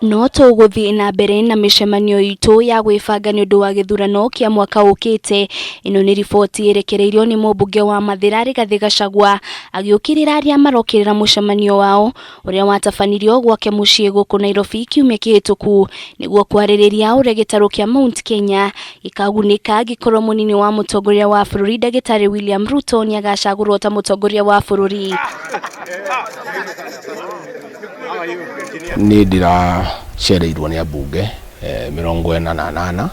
No tũgũthiĩ na mbere na mĩcemanio itũ ya gwĩbanga nĩ ũndũ wa gĩthurano kĩa mwaka ũkĩte. Ĩno nĩ riboti ĩrekereirio nĩ mũmbunge wa Mathĩra Rigathĩ Gachagua agĩũkĩrĩra arĩa marokĩrĩra mũcemanio wao ũrĩa watabanirio gwake mũciĩ gũkũ Nairobi kiumia kĩhĩtũku nĩguo kwarĩrĩria ũrĩa gĩtarũ kĩa Mount Kenya gĩkagunĩka angĩkorwo mũnini wa mũtongoria wa bũrũri Ndagĩtarĩ William Ruto nĩagacagũrwo ta mũtongoria wa bũrũri. Niĩ ndĩracereirwo nĩ ambunge 48 na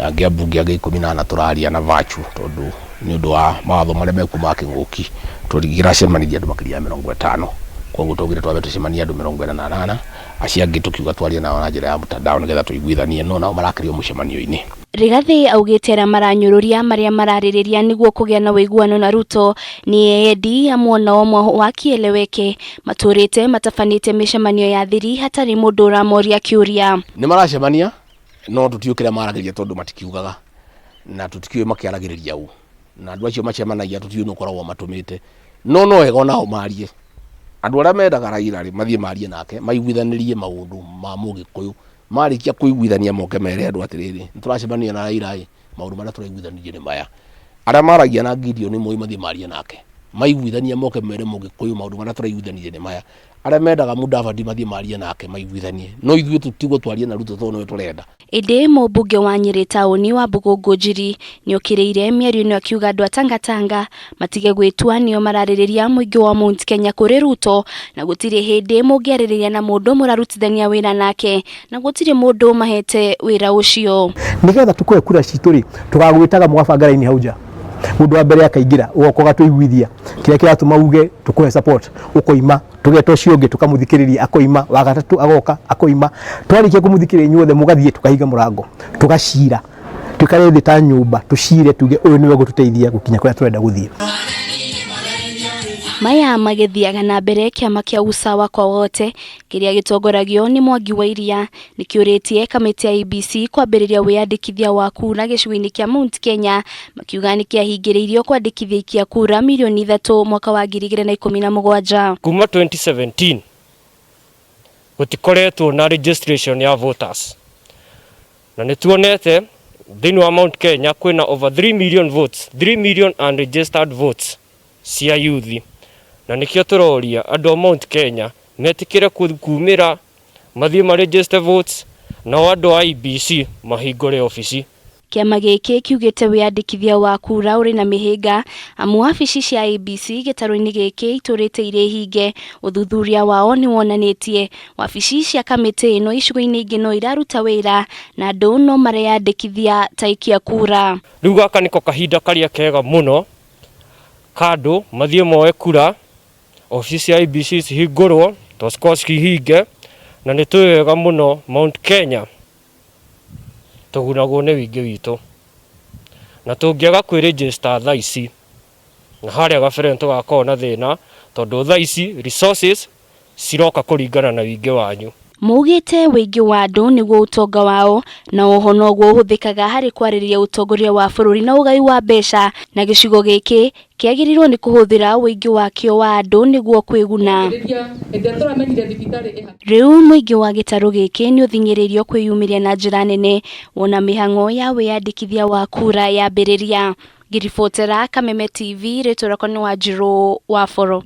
angĩ ambunge angĩ 14 tũraria na virtual tondũ nĩ ũndũ wa mawatho marĩa mekuo ma kĩng'ũki tũtingĩracemanirie andũ makĩria ya 50. Koguo twaugire twambe tũcemanie andũ 48, acio angĩ tũkiuga twarie nao na njĩra ya mtandao nĩgetha tũiguithanie no nao marakĩrĩ o mũcemanio-inĩ. Rigathĩ augĩte arĩa maranyũrũria marĩa mararĩrĩria nĩguo kũgĩa na ũiguano na Ruto nĩ eyendi amu onao wa Kieleweke matũrĩte matabanĩte mĩcemanio ya thiri hatarĩ mũndũ ũramoria kĩũria. Nĩ maracemania no tũtiũĩ kĩrĩa maragĩrĩria tondũ matikiugaga na tũtikĩũĩ makĩaragĩrĩria ũ na andũ acio macemanagia tũtiũĩ nũ ũkoragwo ũmatũmĩte no no wega onao marie. Andũ arĩa mendaga Raila rĩ mathiĩ marie nake maiguithanĩrie maũndũ ma mũgĩkũyũ. Marĩkia kũiguithania moke mere andũ atĩrĩrĩ, nĩ tũracemania na Raila ĩ, maũndũ marĩa tũraiguithanirie nĩ maya. Arĩa maragia na Gideon Moi mathiĩ marie nake, maiguithania moke mere mũgĩkũyũ maũndũ marĩa tũraiguithanirie nĩ maya. Arĩa mendaga Mudavadi mathiĩ marie nake maiguithanie, no ithuĩ tũtigwo twarie na Ruto tondũ nĩwe tũrenda. Ĩndĩ mũmbunge wa Nyĩrĩ taũni Wambugu Ngũnjiri nĩokĩrĩire mĩario ĩno akiuga andũ a Tangatanga matige gwĩtua nĩo mararĩrĩria mũingĩ wa Mount Kenya kũrĩ Ruto na gũtirĩ hĩndĩ mũngĩarĩrĩria na mũndũ mũrarutithania wĩra nake na gũtirĩ mũndũ mahete wĩra ũcio. Nĩgetha tũkũhe kura citũ rĩ, tũgagwĩtaga mũgabanga raini hau nja. Mũndũ wa mbere akaingĩra, ũgoka ũgatũiguithia kĩrĩa kĩratũma uge tũkũhe support, ũkoima. Tũgeta ũcio ũngĩ tũkamũthikĩrĩria akoima, wa gatatũ agoka akoima. Twarĩkia kũmũthikĩrĩria inyuothe mũgathiĩ tũkahinga mũrango, tũgacira. Tũikare thĩ ta nyũmba tũcire tuge ũyũ nĩwe ũgũtũteithia gũkinya kũrĩa tũrenda gũthiĩ. Maya magĩthiaga na mbere kĩama kĩa Usawa kwa Wote kĩrĩa gĩtongoragio nĩ Mwangi wa Iria nĩkĩũrĩtie kamĩtĩ ya IEBC kwambĩrĩria wĩyandĩkithia wa kura gĩcigo-inĩ kĩa Mount Kenya makiuga nĩkĩahingĩrĩirio kwandĩkithia aikia kura mirioni 3 mwaka wa 2017. Kuma 2017 gũtikoretwo na registration ya voters na nĩ tuonete thĩinĩ wa Mount Kenya kwĩna over 3 million votes, 3 million unregistered votes cia youth, na nĩkĩo tũroria andũ a Mount Kenya metĩkĩre kumĩra mathiĩ ma register votes, nao andũ a IEBC mahingũre obici. Kĩama gĩkĩ kiugĩte wĩyandĩkithia wa kura ũrĩ na mĩhĩnga amu wabici cia IEBC gĩtarũ-inĩ gĩkĩ itũrĩte irĩ hinge. Ũthuthuria wao nĩ wonanĩtie wabici cia kamĩtĩ ĩno icigo-inĩ ingĩ no iraruta wĩra na andũ no mareyandĩkithia ta aikia kura. Rĩu gaka nĩko kahinda karĩa kega mũno ka andũ mathiĩ moe kura, obici cia IEBC cihingũrwo to cikorwo cihinge, na nĩ tũĩ wega mũno Mount Kenya tũgunagwo nĩ wĩingĩ witũ, na tũngĩaga kwĩ register thaa ici na harĩa gabere nĩ tũgakorwo na thĩna tondũ thaa ici resources ciroka kũringana na wĩingĩ wanyu. Maugĩte wĩingĩ wa andũ nĩguo ũtonga wao na oho noguo ũhũthĩkaga harĩ kwarĩrĩria ũtongoria wa bũrũri na ũgai wa mbeca na gĩcigo gĩkĩ kĩagĩrĩirwo nĩ kũhũthĩra wĩingĩ wakĩo wa andũ nĩguo kwĩguna. Rĩu mũingĩ wa gĩtarũ gĩkĩ nĩ ũthing'ĩrĩirio kwĩyumĩria na njĩra nene wona mĩhang'o ya wĩyandĩkithia wa kura yambĩrĩria. Ngĩribotera Kameme TV, rĩtwa rĩakwa nĩ Wanjirũ wa Boro.